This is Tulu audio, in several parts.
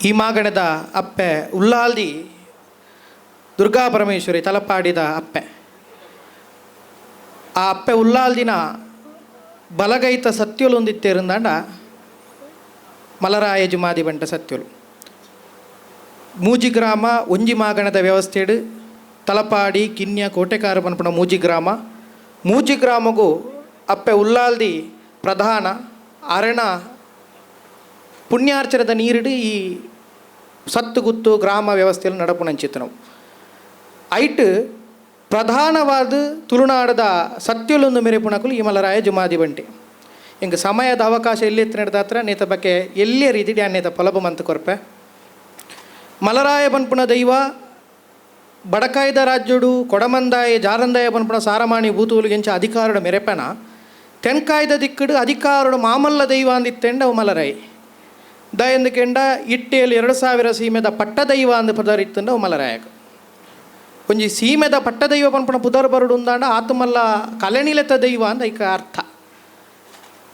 ಈ ಮಾಗಣದ ಅಪ್ಪೆ ಉಲ್ಲಾಲ್ದಿ ದುರ್ಗಾ ಪರಮೇಶ್ವರಿ ತಲಪಾಡಿದ ಅಪ್ಪೆ. ಆ ಅಪ್ಪೆ ಉಲ್ಲಾಲ್ದಿನ ಬಲಗೈತ ಸತ್ಯೊಲುಂದಿತ್ತೇರುಂದಾಂಡ ಮಲರಾಯ ಜುಮಾದಿ ಬಂಟ ಸತ್ಯೊಲು. ಮೂಜಿ ಗ್ರಾಮ ಒಂಜಿ ಮಾಗಣದ ವ್ಯವಸ್ಥೆಡ್ ತಲಪಾಡಿ ಕಿನ್ಯ ಕೋಟೆಕಾರ ಪನ್ಪುನ ಮೂಜಿ ಗ್ರಾಮ. ಮೂಜಿ ಗ್ರಾಮಗು ಅಪ್ಪೆ ಉಲ್ಲಾಲ್ದಿ ಪ್ರಧಾನ ಅರಣ ಪುಣ್ಯಾರ್ಚನದ ನೀರಿಡು ಈ ಸತ್ತುಗುತ್ತು ಗ್ರಾಮ ವ್ಯವಸ್ಥೆಯಲ್ಲಿ ನಡಪುನಂಚಿತ್ತನವು. ಐಟ್ ಪ್ರಧಾನವಾದ ತುಳುನಾಡದ ಸತ್ಯೊಲೊಂದು ಮೆರೆಪುಣಕುಲು ಈ ಮಲರಾಯ ಜುಮಾದಿ ಬಂಟೆ. ಎಂಕ್ ಸಮಯದ ಅವಕಾಶ ಎಲ್ಲಿ ನಡೆದಾತ್ರ ನೇತ ಬಗ್ಗೆ ಎಲ್ಲಿಯ ರೀತಿ ಡ್ಯಾನ್ ನೇತ ಪೊಲಬು ಮಂತ್ ಕೊರ್ಪೆ. ಮಲರಾಯ ಪನ್ಪುನ ದೈವ ಬಡಕಾಯ್ದ ರಾಜ್ಯೋಡು ಕೊಡಮಂದಾಯ ಜಾರಂದಾಯ ಪನ್ಪುನ ಸಾರಮಾಣಿ ಭೂತುಲು ಅಧಿಕಾರದ ಮೆರೆಪನ ತೆನ್ಕಾಯ್ದ ದಿಕ್ಕಡು ಅಧಿಕಾರಡು ಮಾಮಲ್ಲ ದೈವ ಅಂದಿತ್ತೆಂಡ ಅವು ಮಲರಾಯಿ. ದಯಂದು ಕೆಂಡ ಇಟ್ಟೇಲಿ 2000 ಸೀಮೆದ ಪಟ್ಟದೈವ ಅಂದು ಪುದರಿತ್ತಂಡ ಅವು ಮಲರಾಯಕ. ಒಂಜಿ ಸೀಮೆದ ಪಟ್ಟದೈವ ಪನ್ಪುನ ಪುದರ್ ಬರುಡು ಉಂದಾಂಡ ಆತುಮಲ್ಲ ಕಲೆನಿಲೆತ ದೈವ ಅಂದ ಐಕ ಅರ್ಥ.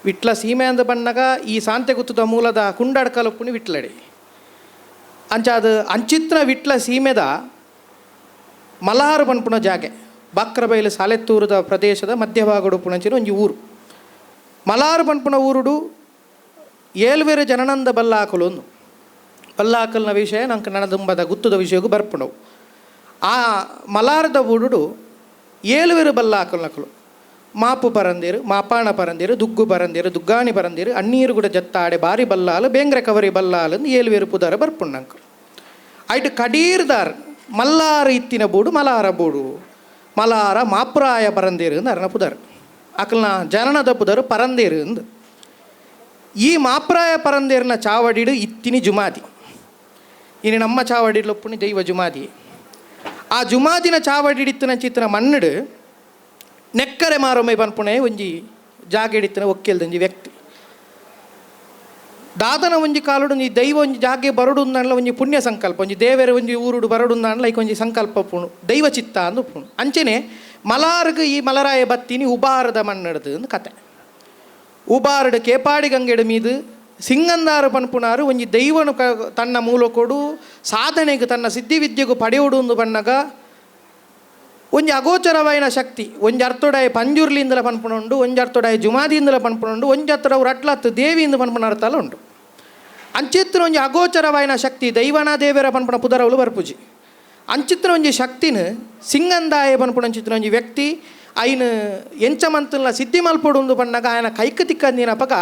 ವಿಟ್ಲ ಸೀಮೆ ಅಂದ ಬಣ್ಣಗ ಈ ಸಾಂತೆಗುತ್ತದ ಮೂಲದ ಕುಂಡಾಡ್ಕಲಪ್ಪುನಿ ವಿಟ್ಲಡೆ. ಅಂಚಾದ ಅಂಚಿತ್ರ ವಿಟ್ಲ ಸೀಮೆದ ಮಲಾರು ಪನ್ಪುನ ಜಾಗೆ ಬಾಕ್ರಬೈಲು ಸಾಲೆತ್ತೂರದ ಪ್ರದೇಶದ ಮಧ್ಯಭಾಗಡು ಪುಣಂಚಿನ ಒಂಜಿ ಊರು. ಮಲಾರು ಪನ್ಪುನ ಊರುಡು ಏಲ್ವೇರು ಜನನಂದ ಬಲ್ಲಾಕಲು ಒಂದು ಬಲ್ಲಾಕಲ್ನ ವಿಷಯ ನಂಗೆ ನನದುಂಬದ ಗುತ್ತದ ವಿಷಯಕ್ಕೂ ಬರ್ಪುಣವು. ಆ ಮಲಾರದ ಊರುಡು ಏಳುವೆರು ಬಲ್ಲಾಕಲ್ನಕಲು ಮಾಪು ಪರಂದಿರು, ಮಾಪಾಣ ಪರಂದಿರು, ದುಗ್ಗು ಪರಂದಿರು, ದುಗ್ಗಾಣಿ ಪರಂದಿರು, ಅಣ್ಣೀರು ಕೂಡ ಜತ್ತಾಡೆ ಬಾರಿ ಬಲ್ಲಾಲು, ಬೇಂಗ್ರೆ ಕವರಿ ಬಲ್ಲಾಲು ಏಳುವೇರು ಪುದರ ಬರ್ಪುಣ್ಣಂಕ. ಐಟ್ ಕಡೀರ್ದಾರ್ ಮಲ್ಲಾರ ಇತ್ತಿನ ಬೂಡು ಮಲಾರ ಬೂಡು ಮಲಾರ ಮಾಪ್ರಾಯ ಪರಂದಿರು ಅಂದ್ ಅರನ ಪುದರ್. ಅಕಲ್ನ ಜನನದ ಪುದರ್ ಪರಂದಿರು ಅಂದ್. ಈ ಮಾಪ್ರಾಯ ಪರಂದೇರ್ನ ಚಾವಡಿಡು ಇತ್ತಿನಿ ಜುಮಾದಿ. ಇನಿ ನಮ್ಮ ಚಾವಡಿಲೊಪ್ಪುನಿ ದೈವ ಜುಮಾದಿ. ಆ ಜುಮಾದಿನ ಚಾವಡಿಡಿತ್ತಿನ ಚಿತ್ತಿನ ಮಣ್ಣುಡು ನೆಕ್ಕರೆ ಮಾರೊಮ್ಮೆ ಪನ್ಪುಣೆ ಒಂಜಿ ಜಾಗೆಡಿತ್ತಿನ ಒಕ್ಕೆಲ್ದೊಂಜಿ ವ್ಯಕ್ತಿ. ದಾದನ ಒಂಜಿ ಕಾಲುಡು ಒಂಜಿ ದೈವ ಒಂಜಿ ಜಾಗೆ ಬರಡು ಅಂದನ್ಲ ಒಂಜಿ ಪುಣ್ಯ ಸಂಕಲ್ಪ, ಒಂಜಿ ದೇವೆರೆ ಒಂಜಿ ಊರುಡು ಬರಡು ಅಂದನ್ಲ ಐಕ್ ಒಂಜಿ ಸಂಕಲ್ಪ ಪುಣು ದೈವ ಚಿತ್ತ ಅಂದು ಪುಣು. ಅಂಚೆನೆ ಮಲಾರ್ಗ್ ಈ ಮಲರಾಯ ಬತ್ತಿನಿ ಉಬಾರದ ಮಣ್ಣಡ್ದು ಅಂದ್ ಕತೆ. ಉಬಾರಡು ಕೇಪಾಡಿ ಗಂಗೆಡು ಮೀದು ಸಿಂಗಂದಾರು ಪನ್ಪುನಾರು ಒಂಜಿ ದೈವನು ತನ್ನ ಮೂಲಕೊಡು ಸಾಧನೆಗೆ ತನ್ನ ಸಿದ್ಧಿವಿದ್ಯೆಗು ಪಡೆಯೋಡು ಒಂದು ಬಣ್ಣಗ ಒಂಜಿ ಅಗೋಚರವಾಯಿನ ಶಕ್ತಿ ಒಂಜಿ ಅರ್ಥೊಡಾಯ ಪಂಜುರ್ಲಿಂದಲ ಪನ್ಪುನುಂಡು, ಒಂಜಿ ಅರ್ಥೊಡಾಯ ಜುಮಾದಿಯಿಂದಲ ಪನ್ಪುನುಂಡು, ಒಂಜಿ ಅರ್ಥಡ ರಟ್ಲತ್ತು ದೇವಿಯಿಂದ ಪನ್ಪುನ ಅರ್ಥಲ ಉಂಡು. ಅಂಚಿತ್ರ ಒಂಜಿ ಅಗೋಚರವಾಯಿನ ಶಕ್ತಿ ದೈವನ ದೇವರ ಪನ್ಪುನ ಪುದರವಲು ಬರ್ಪುಜಿ. ಅಂಚಿತ್ರ ಒಂಜಿ ಶಕ್ತಿನ ಸಿಂಗಂದಾಯ ಪನ್ಪುನ ಅಂಚಿತ್ರ ಒಂಜಿ ವ್ಯಕ್ತಿ ಐನು ಎಂಚ ಮಂತುಲ್ನ ಸಿದ್ಧಿ ಮಲ್ಪೊಡು ಒಂದು ಪಣ್ಣಗ ಆಯನ ಕೈಕ ತಿಕ್ಕಂದಿನಪಗ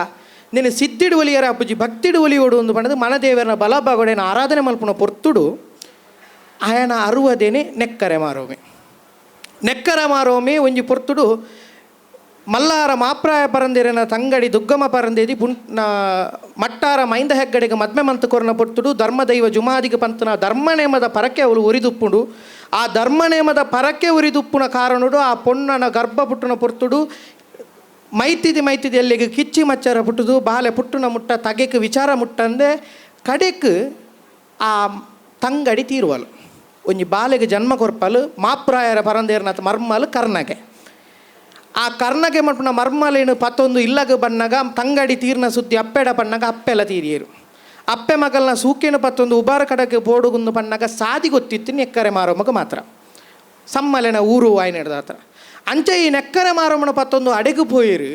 ನಿನ್ನ ಸಿದ್ಧಿಡು ಒಲಿಯರ ಅಪ್ಪುಜಿ ಭಕ್ತಿಡು ಒಲಿಯೋಡು ಒಂದು ಪಣ್ಣದು ಮನದೇವರನ ಬಲಭಾಗೊಡೆನ ಆರಾಧನೆ ಮಲ್ಪುನ ಪೊರ್ತುಡು ಆಯನ ಅರುವದೇನೆ ನೆಕ್ಕರೆ ಮಾರೋಮೆ. ನೆಕ್ಕರ ಮಾರೋಮೆ ಒಂಜಿ ಪೊರ್ತುಡು ಮಲ್ಲಾರ ಮಾಪ್ರಾಯ ಪರಂದಿರನ ತಂಗಡಿ ದುಗ್ಗಮ ಪರಂದೇದಿ ಪುಣ್ ಮಟ್ಟಾರ ಮೈಂದ ಹೆಗ್ಗಡೆಗೆ ಮದ್ಮೆ ಮಂತು ಕೊರನ ಪೊರ್ತುಡು ಧರ್ಮದೈವ ಜುಮಾದಿಗೆ ಪಂತನ ಧರ್ಮನೇಮದ ಪರಕೆ ಅವಳು ಉರಿದುಪ್ಪುಂಡು. ಆ ಧರ್ಮನೇಮದ ಪರಕೆ ಉರಿದುಪ್ಪುನ ಕಾರಣುಡು ಆ ಪೊಣ್ಣನ ಗರ್ಭ ಪುಟ್ಟುನ ಪೊರ್ತುಡು ಮೈತಿದಿ ಮೈತಿದಿ ಎಲ್ಲಿಗೆ ಕಿಚ್ಚಿ ಮಚ್ಚರ ಪುಟ್ಟುದು ಬಾಲೆ ಪುಟ್ಟುನ ಮುಟ್ಟ ತಗೆಕ್ ವಿಚಾರ ಮುಟ್ಟಂದೆ ಕಡೆಕ್ ಆ ತಂಗಡಿ ತೀರುವಲು. ಒಂಜಿ ಬಾಲೆಗೆ ಜನ್ಮ ಕೊರ್ಪಲು ಮಾಪ್ರಾಯರ ಪರಂದೇರ್ನತ ಮರ್ಮಲು ಕರ್ನಗೆ. ಆ ಕರ್ನಗೆ ಮಲ್ಪುನ ಮರ್ಮಲೇನು ಪತ್ತೊಂದು ಇಲ್ಲಗ ಬಣ್ಣಗ ತಂಗಡಿ ತೀರ್ನ ಸುದ್ದಿ ಅಪ್ಪೆಡ ಬಣ್ಣಗ ಅಪ್ಪೆಲ್ಲ ತೀರಿಯರು. ಅಪ್ಪೆ ಮಗಲ್ನ ಸೂಕೇನು ಪತ್ತೊಂದು ಉಬಾರ ಕಡಕ್ಕೆ ಬೋಡುಗುಂದು ಬಣ್ಣಗ ಸಾದಿ ಗೊತ್ತಿತ್ತು ನೆಕ್ಕರೆ ಮಾರೋಮಗ ಮಾತ್ರ ಸಮ್ಮಲೆನ ಊರು ವಾಯ್ನೆಡ್ದಾತ್ರ. ಅಂಚೆ ಈ ನೆಕ್ಕರೆ ಮಾರಮ್ಮನ ಪತ್ತೊಂದು ಅಡೆಗು ಪೋಯಿರು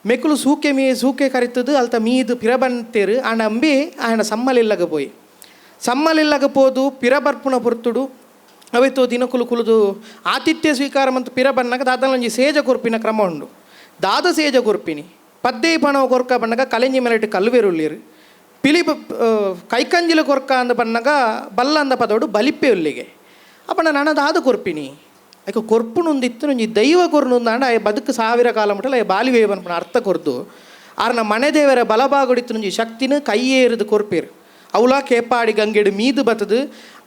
ಮೆಕುಲು ಸೂಕೆ ಮೀ ಸೂಕೆ ಕರಿತದು ಅಲ್ತ ಮೀದು ಪಿರಬಂತೇರು ಆಂಡ ಅಂಬಿ ಆಯನ ಸಮ್ಮಲಿಲ್ಲಗ ಪೋಯಿ ಸಮ್ಮಲಿಲ್ಲಗ ಪೋದು ಪಿರಬರ್ಪುನ ಪೊರ್ತುಡು ಅವಿತು ದಿನಕುಲು ಕುಲುದು ಆತಿಥ್ಯ ಸ್ವೀಕಾರ ಮತ್ತು ಪಿರ ಬಣ್ಣಗ ದಾದಲೊಂಜಿ ಸೇಜ ಕೊರ್ಪಿನ ಕ್ರಮ ಉಂಡು. ದಾದ ಸೇಜ ಕೊರ್ಪಿನಿ ಪದ್ದೇ ಪಣವ ಕೊರ್ಕ ಬಣ್ಣಗ ಕಲೆಂಜಿ ಮೆಲೆಟ್ ಕಲ್ವೆರುಳ್ಳಿರು ಪಿಲಿ ಕೈಕಂಜಿಲು ಕೊರ್ಕ ಅಂದ ಬಣ್ಣಗ ಬಲ್ಲ ಅಂದ ಪದೋಡು ಬಲಿಪ್ಪೆ ಉಲ್ಲಿಗೆ ಅಪ್ಪಣ ನನ ದಾದ ಕೊರ್ಪಿನಿ ಐಕ ಕೊರ್ಪುನುಂದಿತ್ತು ಒಂಜಿ ದೈವ ಕೊರ್ನುಂದಾಂಡ ಆಯ ಬದುಕು ಸಾವಿರ ಕಾಲ ಮುಟ್ಟಲ ಆಯ ಬಾಲಿವೇ ಪನ್ಪುನ ಅರ್ಥ ಕೊರ್ದು ಆರ್ನ ಮನೆ ದೇವರ ಬಲಬಾಗುಡಿತ್ತು ಒಂಜಿ ಶಕ್ತಿನ ಕೈಯೇರಿದು ಕೊರ್ಪೇರು. ಅವಳ ಕೇಪಾಡಿ ಗಂಗೆಡು ಮೀದು ಬತ್ತದು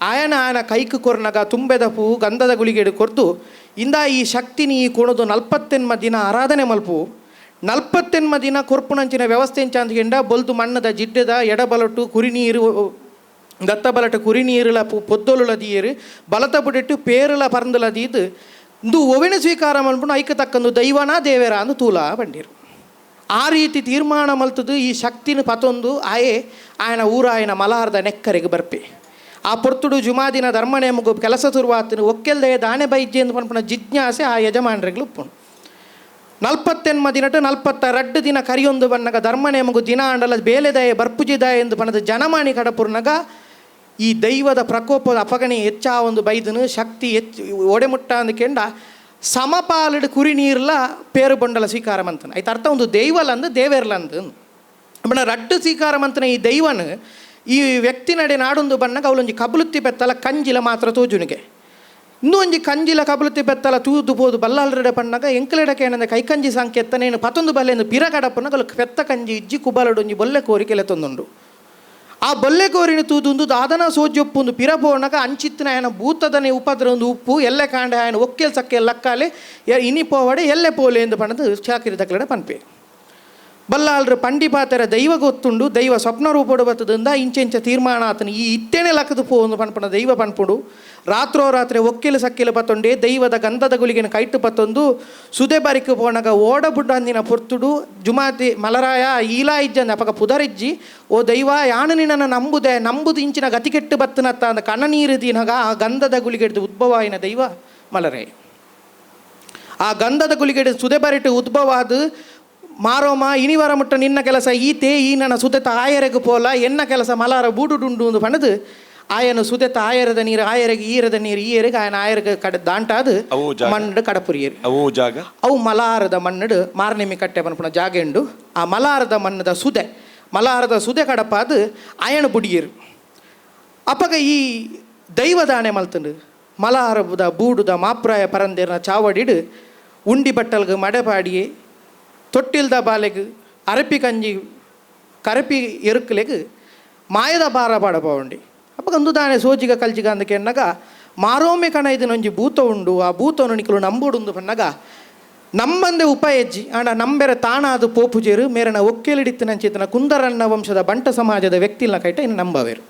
ಆಯನ ಆಯನ ಕೈಕ್ ಕೊರ್ನಗ ತುಂಬೆದ ಪೂ ಗಂಧದ ಗುಳಿಗೆಡು ಕೊರ್ದು ಇಂದ ಈ ಶಕ್ತಿನಿ ಈ ಕೊಣದು 48 ದಿನ ಆರಾಧನೆ ಮಲ್ಪು 48 ದಿನ ಕೊರ್ಪುನಂಚಿನ ವ್ಯವಸ್ಥೆ ಎಂಚಾಂದ್ಗೆಂಡ ಬೊಲ್ದು ಮಣ್ಣದ ಜಿಡ್ಡೆದ ಎಡಬಲಟು ಕುರಿನೀರು ದತ್ತ ಬಲಟ ಕುರಿನೀರುಲ ಪೊದ್ದೊಲುಲ ದೀಯರು ಬಲತ ಬುಡಿಟ್ಟು ಪೇರುಲ ಪರಂದುಲ ದೀದು ಇಂದು ಒವೆನ ಸ್ವೀಕಾರ ಮಲ್ಪುನ ಐಕ ತಕ್ಕಂದು ದೈವನ ದೇವರ ಅಂದು ತೂಲ ಬಂಡೀರು. ಆ ರೀತಿ ತೀರ್ಮಾನ ಮಲ್ತದು ಈ ಶಕ್ತಿನ ಪತೊಂದು ಆಯೆ ಆಯನ ಊರಾಯನ ಮಲಾರ್ದ ನೆಕ್ಕರೆಗೆ ಬರ್ಪೆ. ಆ ಪೊರ್ತುಡು ಜುಮಾದಿನ ಧರ್ಮನೇಮಗು ಕೆಲಸ ತುರುವಾತನು ಒಕ್ಕೆಲ್ದೆ ದಾನೆ ಬೈಜ್ಜೆ ಎಂದು ಪನ್ಪುನ ಜಿಜ್ಞಾಸೆ ಆ ಯಜಮಾನರಿಗೆ ಉಪ್ಪುನು. 48 ದಿನಟು 42 ದಿನ ಕರಿಯೊಂದು ಬನ್ನಗ ಧರ್ಮನೇಮಗು ದಿನ ಆಂಡಲ ಬೇಲೆದಾಯ ಬರ್ಪುಜಿದಾಯ ಎಂದು ಪಣದ ಜನಮಾನಿ ಕಡಪುರ್ನಗ ಈ ದೈವದ ಪ್ರಕೋಪದ ಅಪಗಣೆ ಹೆಚ್ಚಾ ಒಂದು ಬೈದನು ಶಕ್ತಿ ಹೆಚ್ಚು ಒಡೆಮುಟ್ಟ ಅಂದ್ಕೆಂಡ ಸಮಪಾಲಡು ಕುರಿ ನೀರ್ಲ ಪೇರು ಬೊಂಡಲ ಸ್ವೀಕಾರ ಮಂತನ ಆಯ್ತು. ಅರ್ಥ ಒಂದು ದೈವಲಂದು ದೇವೇರ್ಲಂದು ಬಣ್ಣ ರಡ್ಡು ಸ್ವೀಕಾರ ಮಂತನ ಈ ದೈವನು ಈ ವ್ಯಕ್ತಿ ನಡೆ ನಾಡೊಂದು ಬಣ್ಣಗ ಅವಳೊಂಜಿ ಕಬಲುತ್ತಿ ಬೆತ್ತಲ ಕಂಜಿಲ ಮಾತ್ರ ತೋಜುನಿಗೆ. ಇನ್ನೂ ಒಂಜಿ ಕಂಜಿಲ ಕಬಲುತ್ತಿ ಬೆತ್ತಲ ತೂದು ಪೋದು ಬಲ್ಲಾಲ್ರಡೆ ಪಣ್ಣಗ ಎಂಕಲೆಡಕ್ಕೆ ಏನಂದ್ರೆ ಕೈಕಂಜಿ ಸಂಕೇತನೇನು ಪತೊಂದು ಬಲ್ಲೆಂದು ಪಿರ ಕಡಪನಗ ಅವಳು ಪೆತ್ತ ಕಂಜಿ ಇಜ್ಜಿ ಕುಬಲಡೊಂಜಿ ಬೊಲ್ಲೆ ಕೋರಿ ಕೆಲೆತೊಂದುಂಡು. ಆ ಬೊಲ್ಲೆ ಕೋರಿನ ತೂದುಂದು ದಾದನ ಸೋಜೊಪ್ಪುಂದು ಪಿರ ಪೋನಗ ಅಂಚಿತ್ತಿನ ಆಯನ ಭೂತದನೆ ಉಪದ್ರ ಒಂದು ಉಪ್ಪು ಎಲ್ಲೆ ಕಾಂಡೆ ಆಯನ ಒಕ್ಕೆಲ್ ಸಕ್ಕೆಲ್ ಲಕ್ಕಾಲೆ ಇನಿ ಪೋವಡೆ ಎಲ್ಲೆ ಪೋಲೆ ಎಂದು ಪಣದು ಚಾಕಿರಿ ತಕ್ಕಲಡೆ ಪನ್ಪೆ. ಬಲ್ಲಾಲ್ರು ಪಂಡಿಪಾತರ ದೈವ ಗೊತ್ತುಂಡು ದೈವ ಸ್ವಪ್ನ ರೂಪಡು ಬತ್ತದಿಂದ ಇಂಚೆಂಚ ತೀರ್ಮಾನ ಆತನು ಈ ಇತ್ತೇನೆ ಲಕ್ಕದು ಪೋ ಒಂದು ಪನ್ಪುನ ದೈವ ಪನ್ಪುಡು. ರಾತ್ರೋ ರಾತ್ರಿ ಒಕ್ಕೆಲು ಸಕ್ಕೆಲು ಪತ್ತೊಂಡೆ ದೈವದ ಗಂಧದ ಗುಳಿಗೆನ ಕೈಟು ಪತ್ತೊಂದು ಸುದೆ ಬರಿಕು ಪೋನಗ ಓಡಬುಡ್ಡು ಅಂದಿನ ಪೊರ್ತುಡು ಜುಮಾತಿ ಮಲರಾಯ ಈಲಾ ಇಜ್ಜಂದ ಅಪಗ ಪುದರಿಜ್ಜಿ ಓ ದೈವ ಯಾನು ನಿನ್ನನ್ನು ನಂಬುದೆ ನಂಬುದು ಇಂಚಿನ ಗತಿಕೆಟ್ಟು ಬತ್ತನತ್ತ ಅಂದ ಕಣ್ಣನೀರು ದಿನಗ ಆ ಗಂಧದ ಗುಳಿಗೆಡ್ದು ಉದ್ಭವ ಆಯಿನ ದೈವ ಮಲರಾಯ. ಆ ಗಂಧದ ಗುಳಿಗೆಡು ಸುದೆ ಬರಿಟು ಉದ್ಭವ ಅದು ಮಾರೋಮ ಇನಿವರ ಮುಟ್ಟ ನಿನ್ನ ಕೆಲಸ ಈತೆ ಈ ನನ್ನ ಸುದೆತ ಆಯರೆಗೆ ಪೋಲ ಎನ್ನ ಕೆಲಸ ಮಲಾರ ಬೂಡುಡುಂಡು ಒಂದು ಪಣದು ಆಯನ ಸುದೆತ ಆಯರದ ನೀರು ಆಯರೆಗೆ ಈರದ ನೀರು ಈಯರೆಗೆ ಆಯನ ಆಯರೆಗೆ ಕಡೆ ದಾಂಟಾದು ಅವು ಜಾಗ. ಮಣ್ಣು ಕಡಪುರಿಯರು. ಅವು ಜಾಗ ಅವು ಮಲಾರದ ಮಣ್ಣಡು ಮಾರ್ನೆಮಿ ಕಟ್ಟೆ ಪನ್ಪುನ ಜಾಗ ಉಂಡು. ಆ ಮಲಾರದ ಮಣ್ಣದ ಸುದೆ ಮಲಾರದ ಸುದೆ ಕಡಪಾದು ಆಯನ ಬುಡಿಯರು. ಅಪಗ ಈ ದೈವದಾಣೆ ಮಲ್ತಂಡು ಮಲಾರಬುದ ಬೂಡುದ ಮಾಪ್ರಾಯ ಪರಂದೇರ್ನ ಚಾವಡಿಡು ಉಂಡಿ ಬಟ್ಟಲ್ಗೆ ಮಡೆಪಾಡಿಯೇ ತೊಟ್ಟಿಲ್ದ ಬಾಲೆಗ್ ಅರಪಿ ಕಂಜಿ ಕರಪಿ ಎರುಕಲೆಗ್ ಮಾಯದ ಬಾರ ಪಾಡಪವಂಡಿ. ಅಪ್ಪಗ ಅಂದು ದಾನೆ ಸೋಜಿಗ ಕಲ್ಜಿಗ ಅಂದಕ್ಕೆ ಎನ್ನಗ ಮಾರೋಮೆ ಕಣ ಇದನ್ನೊಂಜಿ ಭೂತ ಉಂಡು ಆ ಭೂತವನ್ನು ನಿಕಲು ನಂಬುಡುಂದು ಪನ್ನಗ ನಮ್ಮಂದೆ ಉಪಾಯಜ್ಜಿ ಆಂಡ ನಂಬೆರ ತಾಣಾದು ಪೋಪುಜೇರು ಮೇರನ ಒಕ್ಕೆಲಿಡಿತ್ತಿನಂಚಿತನ ಕುಂದರಣ್ಣ ವಂಶದ ಬಂಟ ಸಮಾಜದ ವ್ಯಕ್ತಿಲ್ನ ಕೈಟ ಇನ್ನು ನಂಬವೇರು.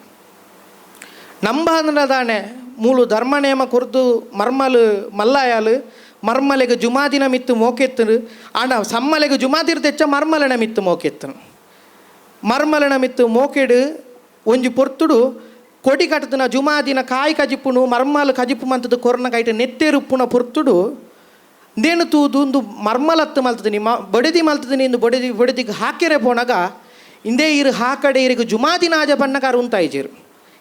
ನಂಬಂದ್ರ ದಾನೆ ಮೂಲು ಧರ್ಮ ನೇಮ ಕೊರ್ದು ಮರ್ಮಲು ಮಲ್ಲಾಯಾಲು ಮರ್ಮಲೆಗೆ ಜುಮಾದಿನ ಮಿತ್ತು ಮೋಕೆತ್ತನು ಆಂಡ ಸಮ್ಮಲೆಗೆ ಜುಮಾದಿರ್ ತೆಚ್ಚ ಮರ್ಮಲನ ಮಿತ್ತು ಮೋಕೆತ್ತನು. ಮರ್ಮಲನ ಮಿತ್ತು ಮೋಕೆಡು ಒಂಜಿ ಪೊರ್ತುಡು ಕೊಡಿ ಕಟ್ಟುನ ಜುಮಾದಿನ ಕಾಯಿ ಕಜಿಪುನು ಮರ್ಮಲು ಕಜಿಪು ಮಂತದ ಕೊರ್ನ ಕೈಟ ನೆತ್ತೇರುಪ್ಪುನ ಪೊರ್ತುಡು ನೇನು ತೂದು ಒಂದು ಮರ್ಮಲತ್ತು ಮಲ್ತದಿನಿ ಬೊಡೆದಿ ಮಲ್ತದಿನಿ ಇಂದು ಬೊಡೆದಿ ಬೊಡೆದಿಗೆ ಹಾಕೆರೆ ಪೋನಗ ಇಂದೇ ಇರು ಹಾಕಡೆ ಇರಿಗೆ ಜುಮಾದಿನ ಆಜ ಬಣ್ಣಗಾರ ಉಂತಾಯಿಜೇರು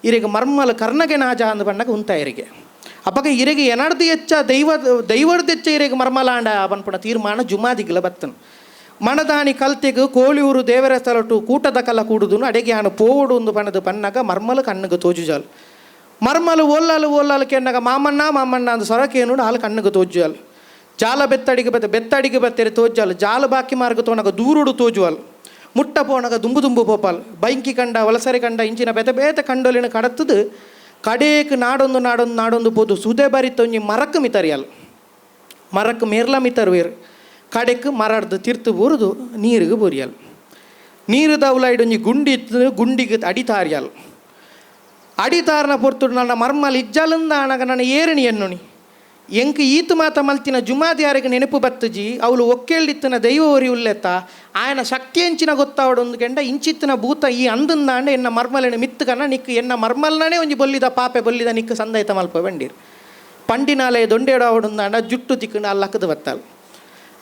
ಇರಿಗೆ ಮರ್ಮಲ ಕರ್ನಗೆ ನಾಜ ಅಂದ ಬಣ್ಣಗ ಉಂತಾಯಿರಿಗೆ. ಅಪಗ ಇರಿಗೆ ಎನರ್ದು ಹೆಚ್ಚ ದೈವ ದೈವರ್ದು ಹೆಚ್ಚ ಇರಿಗೆ ಮರ್ಮಲಾಂಡ ಪನ್ಪುನ ತೀರ್ಮಾನ ಜುಮಾದಿಗ್ಲ ಬತ್ತನು. ಮಣದಾನಿ ಕಲ್ತೆಗು ಕೋಳಿಯೂರು ದೇವರ ಸ್ಥಳಟು ಕೂಟದ ಕಲ್ಲ ಕೂಡುದುನು ಅಡೆಗೆ ಆನು ಪೋವಡು ಒಂದು ಬಣ್ಣದ ಬಣ್ಣಗ ಮರ್ಮಲ ಕಣ್ಣುಗೆ ತೋಜುಜಾಲು. ಮರ್ಮಲು ಓಲ್ಲಾಲು ಓಲ್ಲಾಲು ಕೆನ್ನಗ ಮಾಮಣ್ಣ ಮಾಮಣ್ಣ ಅಂದು ಸೊರಕೇನು ಹಾಲು ಕಣ್ಣುಗೆ ತೋಜುಜಾಲು. ಜಾಲ ಬೆತ್ತಡಿಗೆ ಬತ್ತ ಬೆತ್ತಡಿಗೆ ಬತ್ತೆರೆ ತೋಜಾಲು ಜಾಲ ಬಾಕಿ ಮಾರ್ಗ ತೋನಗ ದೂರುಡು ತೋಜುವಾಲು. ಮುಟ್ಟ ಪೋನಗ ದುಂಬು ದುಂಬು ಪೋಪಾಲ್ ಬೈಂಕಿ ಕಂಡ ವಲಸರಿ ಕಂಡ ಇಂಚಿನ ಬೆತ ಬೇತ ಕಂಡೊಲಿನ ಕಡತ್ತದು ಕಡೇಕ್ ನಾಡೊಂದು ನಾಡೊಂದು ನಾಡೊಂದು ಪೋದು ಸುದೆ ಬರಿತೊಂಜಿ ಮರಕ್ಕೆ ಮಿತರಿಯಲ್ ಮರಕ್ಕೆ ಮೇರ್ಲ ಮಿತರುವೇರು ಕಡೆಕ್ ಮರಡ್ದು ತಿರ್ತು ಬೂರುದು ನೀರಿಗೆ ಬೊರಿಯಲ್. ನೀರು ದೌಲಾಯ್ಡೊಂಜಿ ಗುಂಡಿ ಇತ್ತು ಗುಂಡಿಗೆ ಅಡಿತಾರಿಯಲ್. ಅಡಿತಾರನ ಪೊರ್ತುಡು ನನ್ನ ಮರ್ಮಲ್ ಇಜ್ಜಲಂದ ಆನಗ ನನ್ನ ಏರಣಿ ಎನ್ನುನಿ ಎಂಕ್ ಈತು ಮಾತ ಮಲ್ತಿನ ಜುಮಾದಿಯಾರಿಗೆ ನೆನಪು ಬತ್ತುಜಿ ಅವಳು ಒಕ್ಕೆಳ್ಳಿತ್ತಿನ ದೈವ ಒರಿ ಉಲ್ಲೆತ್ತ ಆಯನ ಶಕ್ತಿ ಎಂಚಿನ ಗೊತ್ತಾವಡೊಂದು ಕೆಂಡ ಇಂಚಿತ್ತಿನ ಭೂತ ಈ ಅಂದಂದಾಂಡ ಎನ್ನ ಮರ್ಮಲಿನ ಮಿತ್ತುಕನ್ನ ನಿಕ್ಕು ಎನ್ನ ಮರ್ಮಲ್ನೇ ಒಂಜಿ ಬೊಲ್ಲಿದ ಪಾಪೆ ಬೊಲ್ಲಿದ ನಿಕ್ಕು ಸಂದೈತ ಮಲ್ಪ ಬಂಡೀರ್ ಪಂಡಿನಾಲೆ ದೊಂಡೇಡಾವಡೊಂದಾಂಡ ಜುಟ್ಟು ತಿಕ್ಕಂಡು ಅಲ್ಲಿ ಲಕ್ಕದು ಬತ್ತಾಳು.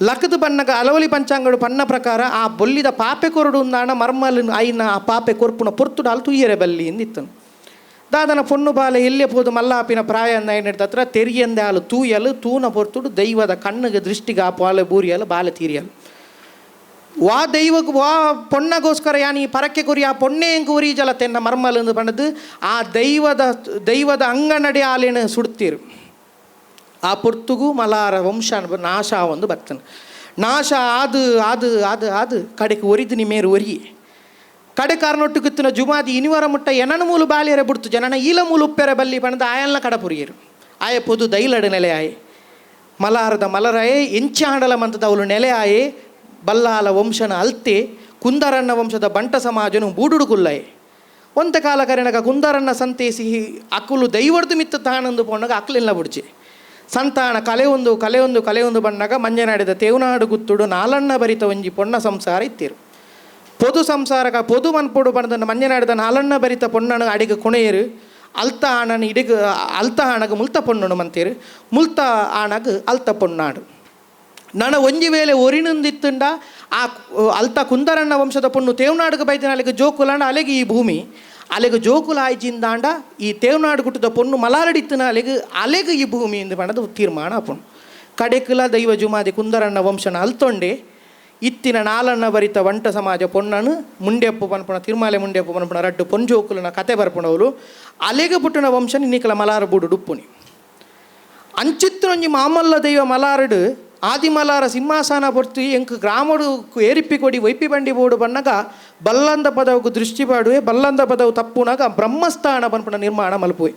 ಲಕ್ಕದು ಬಣ್ಣಗ ಅಲವಲಿ ಪಂಚಾಂಗಡು ಪನ್ನ ಪ್ರಕಾರ ಆ ಬೊಲ್ಲಿದ ಪಾಪೆ ಕೊರಡು ಉಂದಾಂಡ ಮರ್ಮಲ್ ಐನ ಆ ಪಾಪೆ ಕೊರ್ಪುನ ಪೊರ್ತುಡು ಅಲ್ಲಿ ತುಯ್ಯರೆ ಬಲ್ಲಿ ಎಂದಿತ್ತನು. ದಾದನ ಪೊಣ್ಣು ಬಾಲೆ ಎಲ್ಲೇ ಪೋದು ಮಲ್ಲಾಪಿನ ಪ್ರಾಯ ಅಂದ ಹತ್ರ ತೆರಿಯಂದೆ ಆಲು ತೂಯಲು ತೂನ ಪೊರ್ತುಡು ದೈವದ ಕಣ್ಣಿಗೆ ದೃಷ್ಟಿಗೆ ಆ ಪಾಲೆ ಬೂರಿಯಲು ಬಾಲೆ ತೀರಿಯಲು. ವಾ ದೈವಕ್ಕೆ ವಾ ಪೊಣ್ಣಗೋಸ್ಕರ ಯಾನಿ ಪರಕ್ಕೆ ಕುರಿ ಆ ಪೊಣ್ಣೆ ಎಂಕು ಉರಿ ಜಲ ತೆನ್ನ ಮರ್ಮಲ್ ಎಂದು ಬಣ್ಣದು ಆ ದೈವದ ದೈವದ ಅಂಗನಡಿ ಆಲೇನು ಸುಡ್ತೀರು. ಆ ಪೊರ್ತುಗು ಮಲಾರ ವಂಶ ನಾಶ ಒಂದು ಬರ್ತನೆ. ನಾಶ ಆದು ಆದು ಆದು ಆದು ಕಡೆಗೆ ಒರಿದು ನಿಮೇರು ಒರಿ ಕಡೆ ಕಾರಣೊಟ್ಟು ಜುಮಾದಿ ಇನಿವರ ಮುಟ್ಟ ಎನನ ಮೂಲು ಬಾಲಿಯರೆ ಬಿಡ್ತು ಜನನ ಈಲ ಮೂಲು ಉಪ್ಪೆರೆ ಬಲ್ಲಿ ಬಣ್ಣದ ಆಯಲ್ನ ಕಡಪುರಿಯರು. ಆಯ ಪೊದು ದೈಲಡು ನೆಲೆ ಆಯೆ ಮಲಾರದ ಮಲರಾಯೆ ಎಂಚಾಂಡಲ ಮಂತದ ಅವಳು ನೆಲೆ ಆಯೆ ಬಲ್ಲಾಲ ವಂಶನ ಅಲ್ತೆ ಕುಂದರಣ್ಣ ವಂಶದ ಬಂಟ ಸಮಾಜನು ಬೂಡುಡು ಕುಲ್ಲಾಯೆ. ಒಂತ ಕಾಲ ಕರೆನಗ ಕುಂದರಣ್ಣ ಸಂತೇಸಿ ಅಕುಲು ದೈವರ್ದು ಮಿತ್ತ ತಾನಂದು ಪೋಣಗ ಅಕ್ಲೆಲ್ಲ ಬುಡ್ಜೆ. ಸಂತಾನ ಕಲೆ ಒಂದು ಕಲೆ ಒಂದು ಕಲೆ ಒಂದು ಬಣ್ಣಗ ಮಂಜನಾಡಿದ ತೇವನಾಡು ಗುತ್ತುಡು ನಾಲಣ್ಣ ಬರಿತ ಒಂಜಿ ಪೊಣ್ಣ ಸಂಸಾರ ಇತ್ತೀರು. ಪೊದು ಸಂಸಾರಕ ಪೊದು ಮನ್ಪೊಡು ಬಣ್ಣದ ಮಂಜನಾಡಿದ ನಾಲಣ್ಣ ಬರಿತ ಪೊಣ್ಣನು ಅಡಿಗೆ ಕೊಣೆಯರು ಅಲ್ತ ಆಣನ ಇಡಿಗ ಅಲ್ತ ಆಣಗ ಮುಲ್ತ ಪೊಣ್ಣನು ಮಂತೀರು ಮುಲ್ತ ಆಣಗ ಅಲ್ತ ಪೊಣ್ಣಾಡು. ನನ ಒಂಜಿ ವೇಳೆ ಒರಿನೊಂದಿತ್ತುಂಡ ಆ ಅಲ್ತ ಕುಂದರಣ್ಣ ವಂಶದ ಪೊಣ್ಣು ತೇವನಾಡುಗ ಬೈದಿನ ಅಲೆಗೆ ಜೋಕುಲಾಂಡ ಅಲೆಗೆ ಈ ಭೂಮಿ ಅಲೆಗೆ ಜೋಕುಲ ಆಯ್ಜಿಂದಾಂಡ ಈ ತೇವನಾಡು ಗುಟ್ಟದ ಪೊಣ್ಣು ಮಲಾರಡಿತ್ತಿನ ಅಲೆಗೆ ಅಲೆಗೆ ಈ ಭೂಮಿ ಎಂದು ಪಂಡದು ತೀರ್ಮಾನ ಆಪುಂಡು. ಕಡೆಕುಲ ದೈವ ಜುಮಾದಿ ಕುಂದರಣ್ಣ ವಂಶನ ಅಲ್ತೊಂಡೆ ಇತ್ತಿನ ನಾಲಣ್ಣ ಬರಿತ ವಂಟ ಸಮಾಜ ಪೊಣ್ಣನು ಮುಂಡೆಪ್ಪು ಪನ್ಪುಣ ತಿರುಮಾಲೆ ಮುಂಡೆಪ್ಪು ಪನ್ಪುಣ ರಡ್ಡು ಪೊಂಜೋಕುಲನ ಕತೆ ಬರ್ಪುಣವಳು ಅಲೆಗೆ ಪುಟ್ಟಣ ವಂಶನ ನಿಕಲ ಮಲಾರ ಬೂಡು ಡುಪ್ಪುನಿ. ಅಂಚಿತ್ರೊಂಜಿ ಮಾಮಲ್ಲ ದೈವ ಮಲಾರಡು ಆದಿಮಲಾರ ಸಿಂಹಾಸನ ಪೊರ್ತು ಎಂಕ್ ಗ್ರಾಮಡು ಏರಿಪ್ಪಿ ಕೊಡಿ ವೈಪಿ ಬಂಡಿ ಬೋಡು ಬಣ್ಣಗ ಬಲ್ಲಂದ ಪದವು ದೃಷ್ಟಿ ಪಾಡುವೆ ಬಲ್ಲಂದ ಪದವು ತಪ್ಪುನಾಗ ಬ್ರಹ್ಮಸ್ಥಾನ ಪನ್ಪುಣ ನಿರ್ಮಾಣ ಮಲ್ಪುವೆ.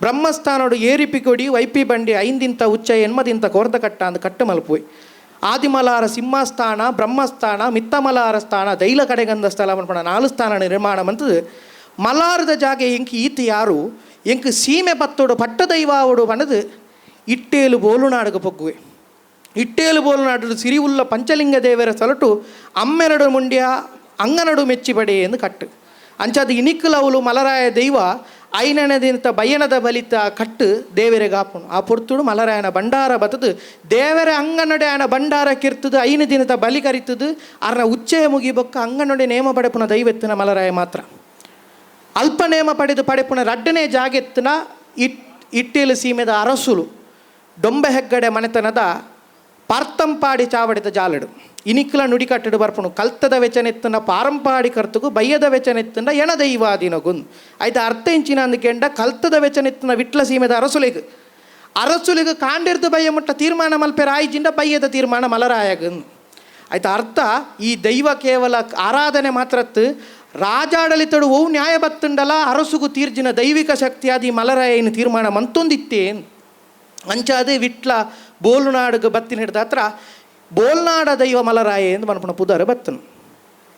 ಬ್ರಹ್ಮಸ್ಥಾನೋಡು ಏರಿಪ್ಪಿ ಕೊಡಿ ವೈಪಿ ಬಂಡಿ ಐಂದಿಂತ ಉಚ್ಚ ಎನ್ಮದಿಂತ ಕೋರ್ದ ಕಟ್ಟ ಅಂದ್ ಕಟ್ಟು ಮಲ್ಪುವೆ. ಆದಿಮಲಾರ ಸಿಂಹಸ್ಥಾನ ಬ್ರಹ್ಮಸ್ಥಾನ ಮಿತ್ತಮಲಾರ ಸ್ಥಾನ ದೈಲ ಕಡೆಗಂದ ಸ್ಥಳ ಪನ್ಪುಣ ನಾಲು ಸ್ಥಾನ ನಿರ್ಮಾಣ ಮಂತದು. ಮಲಾರದ ಜಾಗೆ ಎಂಕ್ ಈತ ಯಾರು ಎಂಕ್ ಸೀಮೆ ಪತ್ತೋಡು ಪಟ್ಟ ದೈವಾವೋಡು ಬಣ್ಣದು ಇಟ್ಟೇಲು ಬೋಲುನಾಡುಗ ಪೊಗ್ಗುವೆ. ಇಟ್ಟೇಲು ಬೋಲುನಾಡು ಸಿರಿವುಲ್ಲ ಪಂಚಲಿಂಗ ದೇವರ ಸಲಟು ಅಮ್ಮೆರಡು ಮುಂಡ್ಯ ಅಂಗನಡು ಮೆಚ್ಚಿಬಡೆ ಎಂದು ಕಟ್ಟು. ಅಂಚಾದ ಇನಿಕ್ಕಲವುಲು ಮಲರಾಯ ದೈವ ಐನನದಿಂತ ಬಯ್ಯನದ ಬಲಿತ ಕಟ್ಟು ದೇವರೆಗಾಪುನು. ಆ ಪೊರ್ತುಡು ಮಲರಾಯನ ಭಂಡಾರ ಬತ್ತದು ದೇವರ ಅಂಗನಡೆ ಆಯನ ಭಂಡಾರ ಕಿರ್ತದು ಐನು ದಿನದ ಬಲಿ ಕರಿತದು ಅರ್ನ ಉಚ್ಚೆಯ ಮುಗಿಬೊಕ್ಕ ಅಂಗನಡೆ ನೇಮ ಪಡೆಪುನ ದೈವೆತ್ತಿನ ಮಲರಾಯ ಮಾತ್ರ. ಅಲ್ಪ ನೇಮ ಪಡೆದು ಪಡೆಪುನ ರಡ್ಡನೇ ಜಾಗೆತ್ತಿನ ಇಟ್ಟೇಲು ಸೀಮೆದ ಅರಸುಲು ಡೊಂಬೆ ಹೆಗ್ಗಡೆ ಮನೆತನದ ಪಾರ್ತಂಪಾಡಿ ಚಾವಡಿದ ಜಾಲಡು ಇನಿಕ್ಲ ನುಡಿಕಟ್ಟಡು ಬರ್ಪುಣು ಕಲ್ತದ ವೆಚನೆತ್ತನ ಪಾರಂಪಾಡಿ ಕರ್ತುಗು ಬಯ್ಯದ ವೆಚನೆತ್ತನ ಎಣ ದೈವಾದಿನ ಗುಂದು ಆಯ್ತು ಅರ್ಥ ಇಂಚಿನ ಅಂದ್ಕೆಂಡ ಕಲ್ತದ ವೆಚನೆತ್ತನ ವಿಟ್ಲ ಸೀಮೆದ ಅರಸುಲಿಗೆ ಅರಸುಲಿಗೆ ಕಾಂಡಿರ್ದು ಬಯ್ಯ ಮುಟ್ಟ ತೀರ್ಮಾನ ಮಲ್ಪೆ ರಾಯಿಜಿಂದ ಬಯ್ಯದ ತೀರ್ಮಾನ ಮಲರಾಯಗನ್ ಆಯ್ತು ಅರ್ಥ ಈ ದೈವ ಕೇವಲ ಆರಾಧನೆ ಮಾತ್ರತ್ತು ರಾಜಾಡಳಿತಡು ಓ ನ್ಯಾಯ ಬತ್ತುಂಡಲ ಅರಸುಗು ತೀರ್ಜಿನ ದೈವಿಕ ಶಕ್ತಿಯಾದಿ ಮಲರಾಯನ ತೀರ್ಮಾನ ಮಂತೊಂದಿತ್ತೇನ್. ಅಂಚಾದೆ ವಿಟ್ಲ ಬೋಲುನಾಡುಗ ಬತ್ತಿನ ಹಿಡ್ದ ಹತ್ರ ಬೋಲ್ನಾಡ ದೈವ ಮಲರಾಯ ಎಂದು ಮನಪುಣ ಪುದರ ಬತ್ತನು.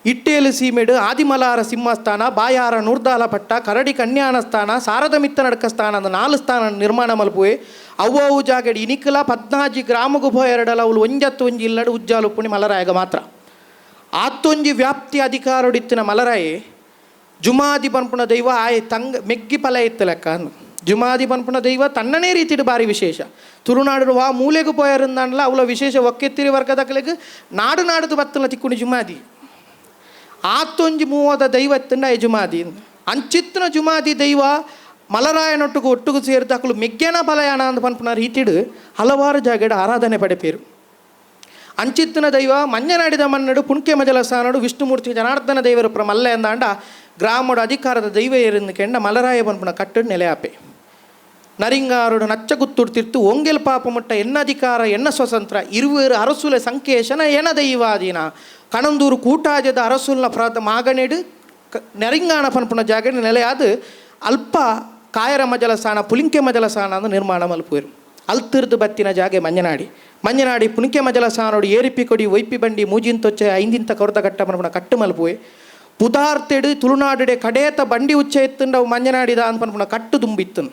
ಇಟ್ಟೇಲು ಸೀಮೆಡು ಆದಿಮಲಾರ ಸಿಂಹಸ್ಥಾನ ಬಾಯಾರ ನೂರ್ದಾಲ ಪಟ್ಟ ಕರಡಿ ಕನ್ಯಾನ ಸ್ಥಾನ ಸಾರದ ಮಿತ್ತ ನಡ್ಕ ಸ್ಥಾನ ಅಂದ ನಾಲು ಸ್ಥಾನ ನಿರ್ಮಾಣ ಮಲ್ಪುವೆ. ಅವ್ವು ಅವು ಜಾಗಡಿ ಇನಿಕಲ ಪದ್ನಾಜಿ ಗ್ರಾಮಗು ಎರಡಲ ಅವಳು ಒಂಜತ್ತು ಒಂಜಿ ಇಲ್ಲಡು ಉಜ್ಜಾಲು ಪುಣಿ ಮಲರಾಯಗ ಮಾತ್ರ. ಆತ್ತೊಂಜಿ ವ್ಯಾಪ್ತಿ ಅಧಿಕಾರೊಡಿತ್ತಿನ ಮಲರಾಯೆ ಜುಮಾದಿ ಪನ್ಪುಣ ದೈವ ಆಯ್ ತಂಗ ಮೆಗ್ಗಿ ಫಲ ಇತ್ತು ಲೆಕ್ಕ ಅಂದು. ಜುಮಾದಿ ಪನ್ಪುಣ ದೈವ ತನ್ನನೇ ರೀತಿಡು ಬಾರಿ ವಿಶೇಷ. ತುಳುನಾಡು ವಾ ಮೂಲೆಗೂ ಪೋಯರಿಂದಾಂಡಲ ಅವಳ ವಿಶೇಷ ಒಕ್ಕೆತ್ತಿರಿ ವರ್ಗದಕಲೆಗ್ ನಾಡು ನಾಡುದು ಬತ್ತಲ ತಿಕ್ಕುಣಿ ಜುಮಾದಿ. ಆತ್ತೊಂಜಿ ಮೂವದ ದೈವ ಎತ್ತಂಡ ಜುಮಾದಿ ಅಂಚಿತ್ತಿನ ಜುಮಾದಿ ದೈವ ಮಲರಾಯನೊಟ್ಟುಗು ಒಟ್ಟುಗು ಸೇರಿದ ಅಕಲು ಮೆಗ್ಗೆನ ಫಲಯಾನ ಅಂದ್ ಪನ್ಪುಣ ರೀತಿಡು ಹಲವಾರು ಜಾಗಡ್ ಆರಾಧನೆ ಪಡೆಪೇರು. ಅಂಚಿತ್ತಿನ ದೈವ ಮಂಜನಾಡಿದ ಮನ್ನಡು ಪುಣ್ಕೆ ಮಜಲ ಸ್ಥಾನಡು ವಿಷ್ಣುಮೂರ್ತಿ ಜನಾರ್ದನ ದೇವರು ಪ್ರ ಮಲ್ಲ ಎಂದಾಂಡ ಗ್ರಾಮಡು ಅಧಿಕಾರದ ದೈವ ಏರಿಂದ ಕೆಂಡ ಮಲರಾಯ ಪನ್ಪುಣ ಕಟ್ಟಡು ನೆಲೆಯಾಪೆ. ನರಿಂಗಾರುಡು ನಚ್ಚಗುತ್ತುಡು ತಿರ್ತು ಒಂಗೆಲ್ ಪಾಪ ಮುಟ್ಟ ಎನ್ನ ಅಧಿಕಾರ ಎನ್ನ ಸ್ವತಂತ್ರ ಇರುವೇರು ಅರಸುಲೆ ಸಂಕೇಶನ ಎನ ದೈವಾಧೀನ ಕಣಂದೂರು ಕೂಟಾಜದ ಅರಸುಲ್ನ ಪ್ರಾತ ಮಾಗಣೆಡು ನರಿಂಗಾಣ ಪನ್ಪುಣ ಜಾಗಡೆ ನೆಲೆಯಾದ ಅಲ್ಪ ಕಾಯರ ಮಜಲ ಸ್ಥಾನ ಪುಲಿಂಕೆ ಮಜಲ ಸ್ಥಾನ ಅಂದು ನಿರ್ಮಾಣ ಮಲ್ಪುವೆರು. ಅಲ್ತಿರ್ದು ಬತ್ತಿನ ಜಾಗೆ ಮಂಜನಾಡಿ ಮಂಜನಾಡಿ ಪುನಿಕೆ ಮಜಲ ಸ್ಥಾನೋಡು ಏರಿಪಿ ಕೊಡಿ ಒಯ್ಪಿ ಬಂಡಿ ಮೂಜಿಂತೊಚ್ಚೆ ಐಂದಿಂತ ಕೊರತ ಕಟ್ಟ ಪನ್ಪುಣ ಕಟ್ಟು ಮಲ್ಪುವೆ. ಪುದಾರ್ತೆಡು ತುಳುನಾಡುಡೆ ಕಡೇತ ಬಂಡಿ ಉಚ್ಚ ಎತ್ತುಂಡವು ಮಂಜನಾಡಿದ ಅಂದ್ ಪನ್ಪುಣ ಕಟ್ಟು ತುಂಬಿತ್ತನು.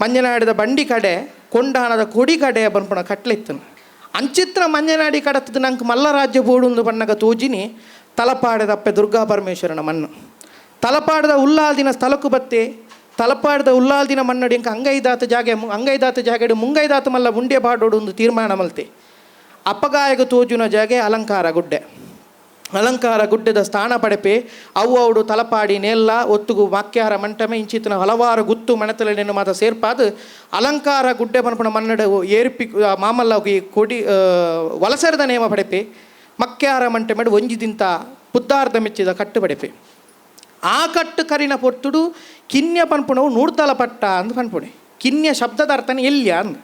ಮಂಜನಾಡಿದ ಬಂಡಿ ಕಡೆ ಕೊಂಡಾಣದ ಕೊಡಿ ಕಡೆ ಪನ್ಪುಣ ಕಟ್ಲೆತ್ತನು. ಅಂಚಿತ್ರ ಮಂಜನಾಡಿ ಕಡತದ ನಂಗೆ ಮಲ್ಲರಾಜ್ಯ ಬೋಡುಂದು ಬಣ್ಣಗ ತೋಜಿನಿ ತಲಪಾಡದಪ್ಪೆ ದುರ್ಗಾ ಪರಮೇಶ್ವರನ ಮಣ್ಣು. ತಲಪಾಡದ ಉಲ್ಲಾಲ್ದಿನ ಸ್ಥಳಕ್ಕೂ ಬತ್ತೆ ತಲಪಾಡದ ಉಲ್ಲಾಲ್ದಿನ ಮಣ್ಣಡಿ ಇಂಕ ಅಂಗೈದಾತ ಜಾಗೆ ಅಂಗೈದಾತ ಜಾಗಡೆ ಮುಂಗೈದಾತ ಮಲ್ಲ ಮುಂಡೆ ಪಾಡೋಡು ಒಂದು ತೀರ್ಮಾನ ಮಲ್ತೆ. ಅಪ್ಪಗಾಯಗ ತೋಜುನ ಜಾಗೆ ಅಲಂಕಾರ ಗುಡ್ಡೆ ಅಲಂಕಾರ ಗುಡ್ಡದ ಸ್ಥಾನ ಪಡೆಪೆ ಅವು ಅವಡು ತಲಪಾಡಿ ನೆಲ್ಲ ಒತ್ತುಗು ವಾಕ್ಯಾರ ಮಂಟಮೆ ಇಂಚಿತನ ಹಲವಾರು ಗುತ್ತು ಮಣತಲೆಯನ್ನು ಮಾತ ಸೇರ್ಪಾದು ಅಲಂಕಾರ ಗುಡ್ಡೆ ಪನ್ಪುಣ ಮನ್ನಡ ಏರ್ಪಿ ಮಾಮಲ್ಲ ಈ ಕೊಡಿ ವಲಸರದ ನೇಮ ಪಡೆಪೆ ಮಕ್ಯಾರ ಮಂಟಮೆಡು ಒಂಜಿದಿಂತ ಪುದ್ದಾರ್ಧ ಮೆಚ್ಚಿದ ಕಟ್ಟು ಪಡೆಪೆ. ಆ ಕಟ್ಟು ಕರಿನ ಪೊರ್ತುಡು ಕಿನ್ಯ ಪನ್ಪುಣವು ನೂರ್ತಲ ಪಟ್ಟ ಅಂದ್ ಪನ್ಪುಣೆ. ಕಿನ್ಯ ಶಬ್ದದ ಅರ್ಥನ ಎಲ್ಯ ಅಂದ್.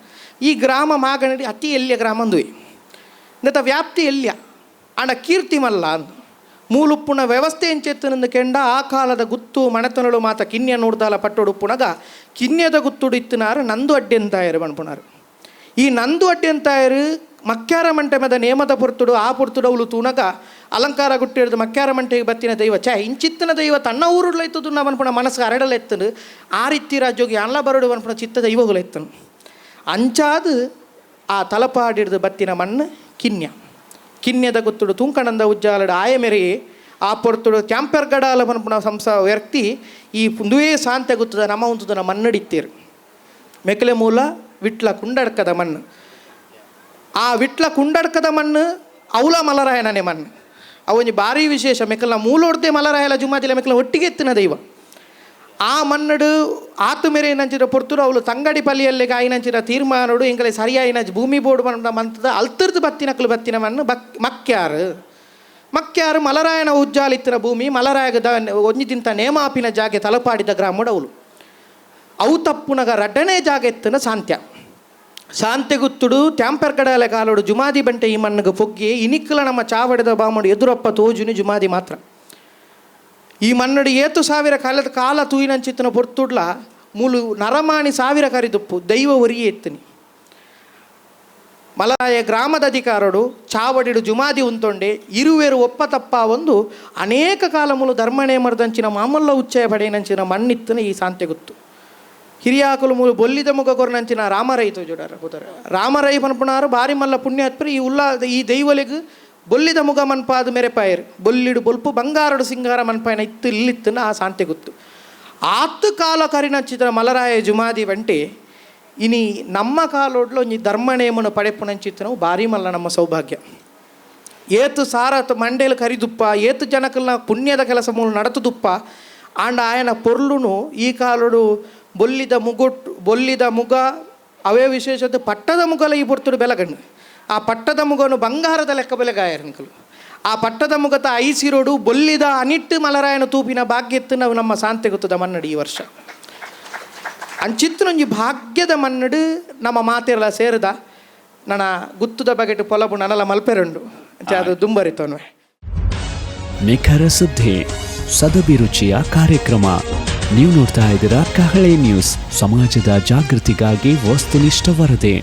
ಈ ಗ್ರಾಮ ಮಾಗನಡಿ ಅತಿ ಎಲ್ಯ ಗ್ರಾಮ ಅಂದುವೆ ನೆತ ವ್ಯಾಪ್ತಿ ಎಲ್ಯ ಆಂಡ ಕೀರ್ತಿ ಮಲ್ಲ ಅಂದು. ಮೂಲುಪ್ಪುನ ವ್ಯವಸ್ಥೆ ಎಂಚೆತ್ತನಂದು ಕೆಂಡ ಆ ಕಾಲದ ಗುತ್ತು ಮಣತನಳು ಮಾತ ಕಿನ್ಯ ನೂರ್ದಾಲ ಪಟ್ಟೊಡುಪ್ಪುನಗ ಕಿನ್ಯದ ಗುತ್ತುಡು ಇತ್ತಿನಾರು ನಂದು ಅಡ್ಡೆಂತಾಯರು ಪನ್ಪುನಾರು. ಈ ನಂದು ಅಡ್ಡೆಂತಾಯರು ಮಕ್ಯಾರ ಮಂಟಮದ ನೇಮದ ಪೊರ್ತುಡು ಆ ಪೊರ್ತುಡು ಅವಳು ತೂನಗ ಅಲಂಕಾರ ಗುಟ್ಟಿಡ್ದು ಮಕ್ಯಾರ ಮಂಟೆಗೆ ಬತ್ತಿನ ದೈವ ಛೇ ಇಂಚಿತ್ತಿನ ದೈವ ತನ್ನ ಊರುಡ್ಲೈತದು ನಾ ಪನ್ಪುಣ ಮನಸ್ಸು ಅರಡಲೆತ್ತನು ಆ ರೀತಿ ರಾಜ್ಯೋಗಿ ಅನ್ಲ ಬರಡು ಪನ್ಪುಣ ಚಿತ್ತ ದೈವಗಳು ಎತ್ತನು. ಅಂಚಾದ್ ಆ ತಲಪಾಡಿಡ್ದು ಬತ್ತಿನ ಮಣ್ಣು ಕಿನ್ಯ ಕಿನ್ಯದ ಗುತ್ತುಡು ತೂಂಕಣಂದ ಉಜ್ಜಾಲಡು ಆಯ ಮೆರೆಯೇ ಆ ಪೊರ್ತುಡು ಕ್ಯಾಂಪರ್ ಗಡಾಲ ಪನ್ಪುನ ಸಂಸ ವ್ಯಕ್ತಿ ಈ ಉಂದುವೇ ಸಾಂತೆ ಗುತ್ತದ ನಮ ಉಂತುದನ ಮಣ್ಣಡಿತ್ತೇರು. ಮೆಕ್ಲೆ ಮೂಲ ವಿಟ್ಲ ಕುಂಡಡ್ಕದ ಮಣ್ಣು. ಆ ವಿಟ್ಲ ಕುಂಡಡ್ಕದ ಮಣ್ಣು ಅವಲ ಮಲರಾಯನನೆ ಮಣ್ಣು. ಅವೊಂಜಿ ಭಾರಿ ವಿಶೇಷ. ಮೆಕ್ಕಲ್ನ ಮೂಲೊಡ್ದೆ ಮಲರಾಯಲ ಜುಮಾದಿಲ ಮೆಕ್ಕಲ ಒಟ್ಟಿಗೆ ಎತ್ತಿನ ದೈವ. ಆ ಮಣ್ಣಡು ಆತು ಮೇರೆ ನಂಚಿನ ಪೊರ್ತುಡು ಅವಳು ತಂಗಡಿ ಪಲ್ಲಿಯಲ್ಲಿ ಆಯಿನಂಚಿನ ತೀರ್ಮಾನಡು ಎಂಕಲೆ ಸರಿಯಾಯಿನ ಭೂಮಿ ಬೋರ್ಡು ಮಣ್ಣ ಮಂತದ ಅಲ್ತರ್ದು ಬತ್ತಿನಕ್ಲು ಬತ್ತಿನ ಮಣ್ಣು ಬಕ್ ಮಕ್ಯಾರು ಮಕ್ಯಾರು ಮಲರಾಯನ ಉಜ್ಜಾಲಿತ್ತಿನ ಭೂಮಿ ಮಲರಾಯಗದ ಒಂಜಿ ತಿಂತ ನೇಮಾಪಿನ ಜಾಗೆ ತಲಪಾಡಿದ ಗ್ರಾಮಡು ಅವಳು. ಅವು ತಪ್ಪುನಗ ರಡ್ಡನೇ ಜಾಗ ಎತ್ತನ ಸಾಂತ್ಯ ಸಾಂತ್ಯಗುತ್ತುಡು ತ್ಯಾಂಪರ್ಗಡಲೆ ಕಾಲೋಡು ಜುಮಾದಿ ಬಂಟೆ ಈ ಮಣ್ಣಗೆ ಪೊಗ್ಗಿ ಇನಿಕ್ಕಲ ನಮ್ಮ ಚಾವಡಿದ ಬಾಮಡು ಎದುರಪ್ಪ ತೋಜುನಿ ಜುಮಾದಿ ಮಾತ್ರ. ಈ ಮಣ್ಣಡು ಏತು ಸಾವಿರ ಕಾಲದ ಕಾಲ ತೂಯಿನಂಚಿತ್ತನ ಪೊರ್ತುಡ್ಲ ಮೂಲು ನರಮಾಣಿ ಸಾವಿರ ಕರಿದುಪ್ಪು ದೈವ ಒರಿಯೇ ಎತ್ತನಿ. ಮಲರಾಯ ಗ್ರಾಮದ ಅಧಿಕಾರಡು ಚಾವಡಿಡು ಜುಮಾದಿ ಉಂತೊಂಡೆ ಇರುವೆರು ಒಪ್ಪ ತಪ್ಪ ಒಂದು ಅನೇಕ ಕಾಲ ಮೂಲು ಧರ್ಮಣೆ ಮರದಂಚಿನ ಮಾಮಲ್ಲ ಉಚ್ಚಯ ಪಡೆಯನಂಚಿನ ಮಣ್ಣಿತ್ತನ ಈ ಸಾಂತ್ಯಗುತ್ತು. ಹಿರಿಯಾಕುಲು ಮೂಲು ಬೊಲ್ಲಿದ ಮುಗ ಕೊರ್ನಂಚಿನ ರಾಮರೈ ತೋಜುಡಾರ ಕೂತಾರೆ. ರಾಮರೈ ಪನ್ಪುನಾರು ಬಾರಿ ಮಲ್ಲ ಪುಣ್ಯಾತ್ಪರಿ ಈ ಉಲ್ಲಾ ಈ ದೈವಲೆಗ್ ಬೊಲ್ಲಿದ ಮುಗ ಮನ್ಪಾದ ಮೆರೆಪಾಯರು ಬೊಲ್ಲಿಡು ಬೊಲ್ಪು ಬಂಗಾರಡು ಸಿಂಗಾರ ಮನ್ಪಾಯನ ಇತ್ತು ಇಲ್ಲಿತ್ತನ ಆ ಸಾಂತ್ಯಗುತ್ತು. ಆತು ಕಾಲ ಕರಿನಂಚಿನ ಮಲರಾಯ ಜುಮಾದಿ వంటి ಇನಿ ನಮ್ಮ ಕಾಲೋಡ್ಲು ಒಂಜಿ ಧರ್ಮನೇಮನು ಪಡೆಪುನಂಚಿತ್ತನವು ಭಾರಿ ಮಲ್ಲ ನಮ್ಮ ಸೌಭಾಗ್ಯ. ಏತು ಸಾರ ಮಂಡೇಲು ಕರಿದುಪ್ಪ ಏತು ಜನಕಲ್ನ ಪುಣ್ಯದ ಕೆಲಸ ಮೂಲ ನಡತುದುಪ್ಪ ಆಂಡ ಆಯನ ಪೊರ್ಲುನು ಈ ಕಾಲೋಡು ಬೊಲ್ಲಿದ ಮುಗೊಟ್ಟು ಬೊಲ್ಲಿದ ಮುಗ ಅವೇ ವಿಶೇಷತೆ ಪಟ್ಟದ ಮುಗಲ ಈ ಪೊರ್ತುಡು ಬೆಲಗಣ್ಣು. ಆ ಪಟ್ಟದ ಮುಗನು ಬಂಗಾರದ ಲೆಕ್ಕ ಬೆಲೆಗಾಯರ್ನಿಕಲು. ಆ ಪಟ್ಟದ ಮುಗತ ಐಸಿರೋಡು ಬೊಲ್ಲಿದ ಅನಿಟ್ಟು ಮಲರಾಯನ ತೂಪಿನ ಭಾಗ್ಯತ್ತು ನಾವು ನಮ್ಮ ಸಾಂತೆ ಗೊತ್ತದ ಮನ್ನಡಿ ಈ ವರ್ಷ. ಅಂಚಿತ್ತನೊಂಜಿ ಭಾಗ್ಯದ ಮನ್ನಡು ನಮ್ಮ ಮಾತೆಲ್ಲ ಸೇರಿದ ನನ್ನ ಗುತ್ತುದ ಬಗೆಟ್ ಪೊಲಬು ನನಲ ಮಲ್ಪೆರುಂಡು ಅಂಚ ಅದು ದುಂಬರಿತೋನ್ವೆ. ನಿಖರ ಸುದ್ದಿ, ಸದಭಿರುಚಿಯ ಕಾರ್ಯಕ್ರಮ. ನೀವು ನೋಡ್ತಾ ಇದ್ದೀರಾ ಕಹಳೆ ನ್ಯೂಸ್, ಸಮಾಜದ ಜಾಗೃತಿಗಾಗಿ ವಸ್ತುನಿಷ್ಠ ವರದಿ.